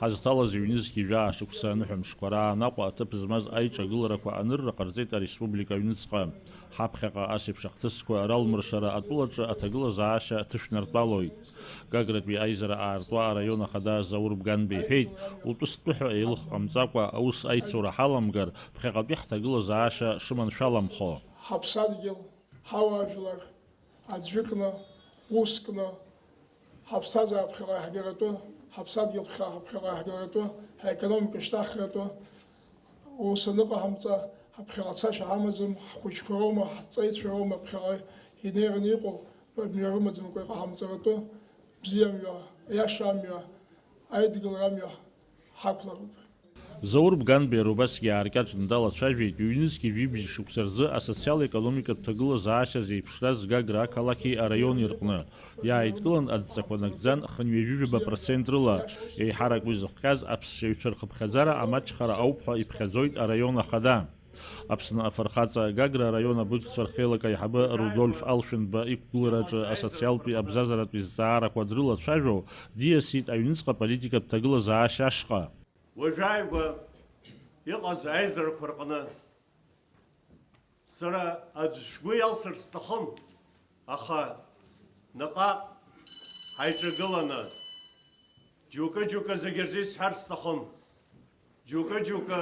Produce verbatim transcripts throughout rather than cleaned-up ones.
Ҳазҭалаз ҩнызқьи жәаа шықәса аныҳәамшқәа раан Аҟәа аҭыԥ змаз аиҿагыларақәа анырра ҟарҵеит ареспублика аҩныҵҟа. Ҳаԥхьаҟа ас еиԥш ахҭысқәа ралмыршара атәылаҿы аҭагылазаашьа ҭышәнартәалоит. Гагратәи аизара аартуа араион ахада Заур Бганба иҳәеит, утәы-стәы ҳәа еилых ҟамҵакәа аус аицура ҳаламгар, ԥхьаҟатәи ҳҭагылазаашьа шыманшәаламхо. Ҳаԥсадгьыл, ҳауаажәлар аӡәыкны, ускны, ҳаԥсҭазаара ԥхьаҟа иаҳгаратәы, ҳаԥсадгьыл ԥхьа-, ԥхьаҟа иаҳгаратәы, ҳаекономика шьҭахратәы, ус аныҟаҳамҵа, ҳаԥхьаҟа цашьа ҳамаӡам, ҳхәыҷқәа роума, ҳҵеицәа роума ԥхьаҟа инеираны иҟоу, мҩа рымаӡамкәа иҟаҳамҵаратәы, бзиа мҩа, аиаша амҩа, аидгылара амҩа ҳақәлароуп. Заур Бганбеи убасгьы ааркьаҿны далацәажәеит ҩнызқьи жәибжь шықәса рзы асоциал-економикатә ҭагылазаашьа зеиԥшраз Гагра ақалақьи араиони рҟны. Иааидкылан адҵақәа нагӡан хынҩажәижәаба процент рыла, еиҳарак уи зыхҟьаз аԥсшьаҩцәа рхыԥхьаӡара амаҷхара ауп ҳәа иԥхьаӡоит араион ахада. Аԥсны афырхаҵа Гагра араион абыгцәа рхеилак аиҳабы Рудольф Алшәындба иқәгылараҿы асоциалтәи абзазаратәи зҵаарақәа дрылацәажәо, диасит аҩныҵҟа политикатә ҭагылазаашьа ашҟа. Уажәааигәа иҟаз аизарақәа рҟны сара аӡә шәгәы иалсыр сҭахым, аха наҟ-ааҟ ҳаиҿагыланы, џьоукы-џьоукы зегьы рзы исҳәар сҭахым, џьоукы-џьоукы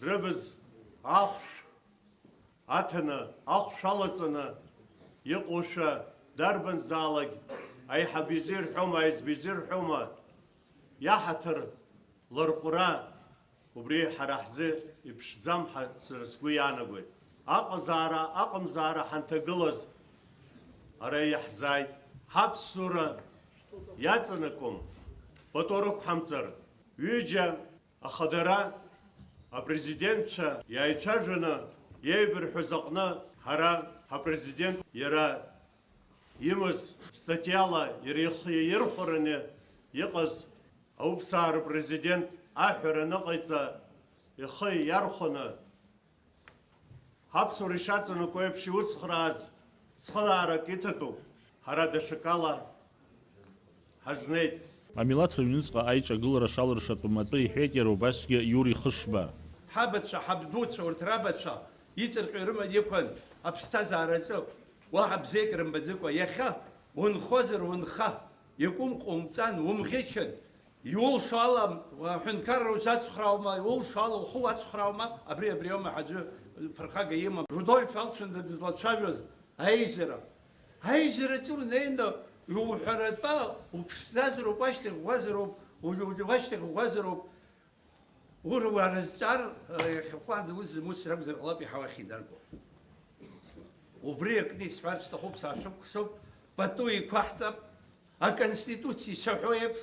рыбз ахәшә аҭаны, ахәшә алаҵаны иҟоушәа дарбанзаалак аиҳаб изы ирҳәома, аиҵбы изы ирҳәома, иаҳаҭыр ларҟәра, убри ҳара ҳзы иԥшӡам ҳәа сара сгәы иаанагоит. Аҟазаара, аҟамзаара ҳанҭагылаз ара иаҳзааит. Ҳаԥсуара иаҵанакуам пату рықәҳамҵар. Ҩыџьа Аха дара, апрезидентцәа иааицәажәаны иеибырҳәоз аҟны, ҳара ҳапрезидент иара имаз статиала иара ихы иаирхәараны иҟаз ауԥсаа рпрезидент аҳәара аныҟаиҵа, ихы иархәаны, Ҳаԥсуара ишаҵанакуа еиԥш иуцхрааз цхыраарак иҭатәуп, ҳара даҽакала ҳазнеит. Амилаҭ рыҩныҵҟа аиҿагылара шалыршатәым атәы иҳәеит иара убасгьы Иури Хышба. Ҳабацәа, ҳабдуцәа, урҭ рабацәа иҵырҟьо ирыман иқәын аԥсҭазаараҿы, уаҳа бзиак рымбаӡакәа, иахьа унхозар унха, иакәым ҟоумҵан, умӷьычын. Иулшо ала аҳәынҭқарра узацхраауама, иулшо ала ухы уацхраауама, абри, абриоума аӡәы ԥырхага имам. Рудольф Алцәында дызлацәажәоз аизара. Аизараҿы унеины иуҳәаратәа уԥшӡазароуп, уашьҭахь угәазароуп, у-, у-, уашьҭахь угәазароуп. Ура, уара зҿар, э, иахьахәлаанӡа ус зымус ракәзар ҟалап, иаҳа уахь инарго. Убри акны исҳәарц сҭахуп, саашәықәсоуп, пату еиқәаҳҵап. Аконституциа ишаҳәо еиԥш,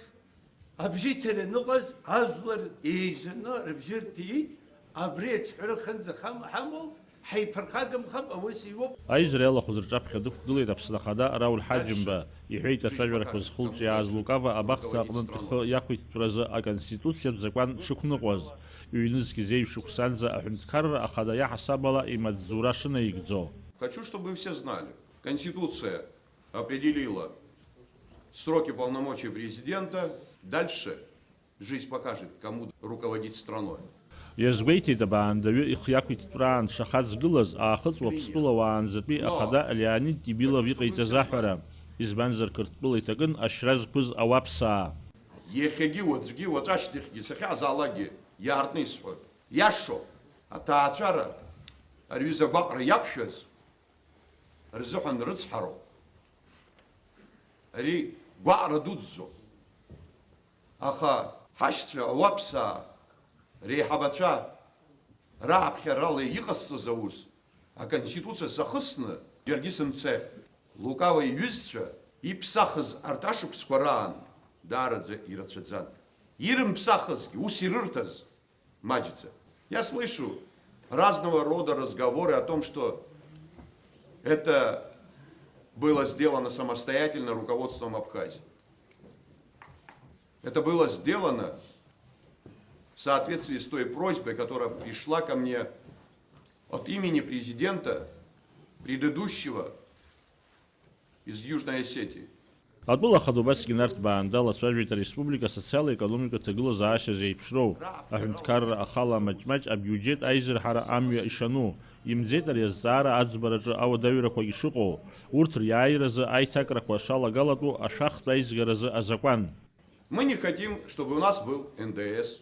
абжьыҭира аныҟаз, ажәлар еизаны рыбжьы рҭиит, абри ацәҳәыра хынӡа хам-, ҳамоуп, ҳаиԥырхагамхап, аус иуоуп. Аизара иалахәыз рҿаԥхьа дықәгылеит Аԥсны Ахада Рауль Ҳаџьымба. Иҳәеит, ацәажәарақәа зхылҿиааз Лукава абахҭа аҟнытә ихы иақәиҭтәразы аконституциатә закәан дшықәныҟәаз, ҩнызқь зеижә шықәсанӡа аҳәынҭқарра ахада иаҳасаб ала имаҵзура шынаигӡо. Хочу, чтобы вы все знали, Конституция определила сроки полномочий президента. Дальше жизнь покажет, кому руководить страной. Иазгәеиҭеит, абаандаҩы ихы иақәиҭтәраан дшахаҵгылаз, Аахыҵ Уаԥстәыла уаанӡатәи ахада Леонид Тибилов иҟаиҵаз аҳәара, избанзар, Қырҭтәыла иҭакын ашьра зқәыз ауаԥсаа. Иахьагьы, уаҵәгьы, уаҵәашьҭахьгьы сахьаазаалакгьы иаартны исҳәоит. Иашоуп, аҭаацәара, ари ҩыза агәаҟра иақәшәаз рзыҳәан рыцҳароуп. Ари гәаҟра дуӡӡоуп. Аха ҳашьцәа, ауаԥсаа, реиҳабацәа рааԥхьарала иҟасҵаз аус, аконституциа сахысны џьаргьы сымцеит. Лукава иҩызцәа иԥсахыз арҭ ашықәсқәа раан даараӡа ирацәаӡан. Ирымԥсахызгьы, ус ирырҭаз маҷӡам. Я слышу разного рода разговоры о том, что это было сделано самостоятельно руководством Абхазии. Это было сделано в соответствии с той просьбой, которая пришла ко мне от имени президента предыдущего из Южной Осетии. Атәыла ахада убасгьы нарҭбаан далацәажәеит ареспублика асоциал-економикатә ҭагылазаашьа зеиԥшроу, аҳәынҭқарра ахала маҷ-маҷ абиуџьет аизырҳара амҩа ишану, имӡеит ари азҵаара аӡбараҿы ауадаҩрақәагьы шыҟоу, урҭ риааиразы аиҭакрақәа шалагалатәу ашәахтә аизгаразы азакәан. Мы не хотим, чтобы у нас был Н Д С.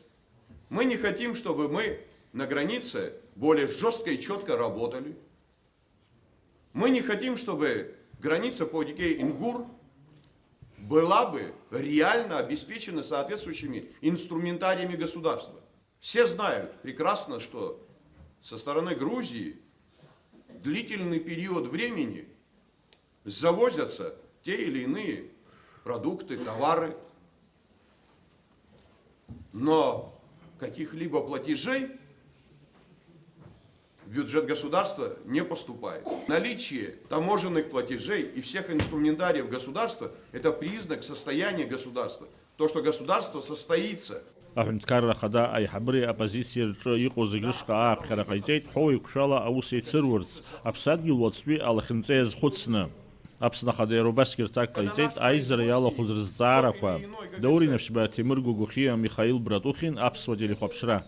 Мы не хотим, чтобы мы на границе более жестко и четко работали. Мы не хотим, чтобы граница по реке Ингур была бы реально обеспечена соответствующими инструментариями государства. Все знают прекрасно, что со стороны Грузии длительный период времени завозятся те или иные продукты, товары. Но каких-либо платежей в бюджет государства не поступает. Наличие таможенных платежей и всех инструментариев государства — это признак состояния государства. То, что государство состоится. Аҳәынҭқарра ахада аиҳабыреи аоппозициеи рҿы иҟоу зегь рышҟа ааԥхьара ҟаиҵеит, ҳәоуеиқәшәала аус еицыруарц, аԥсадгьыл уаҵәтәи алахьынҵа иазхәыцны. Аԥсны ахада иара убасгьы рҭак ҟаиҵеит аизара иалахәыз рызҵаарақәа. Даур Инаԥшьба, Ҭемыр Гогохиа, Михаил Братухин, Аԥсуа телехәаԥшра.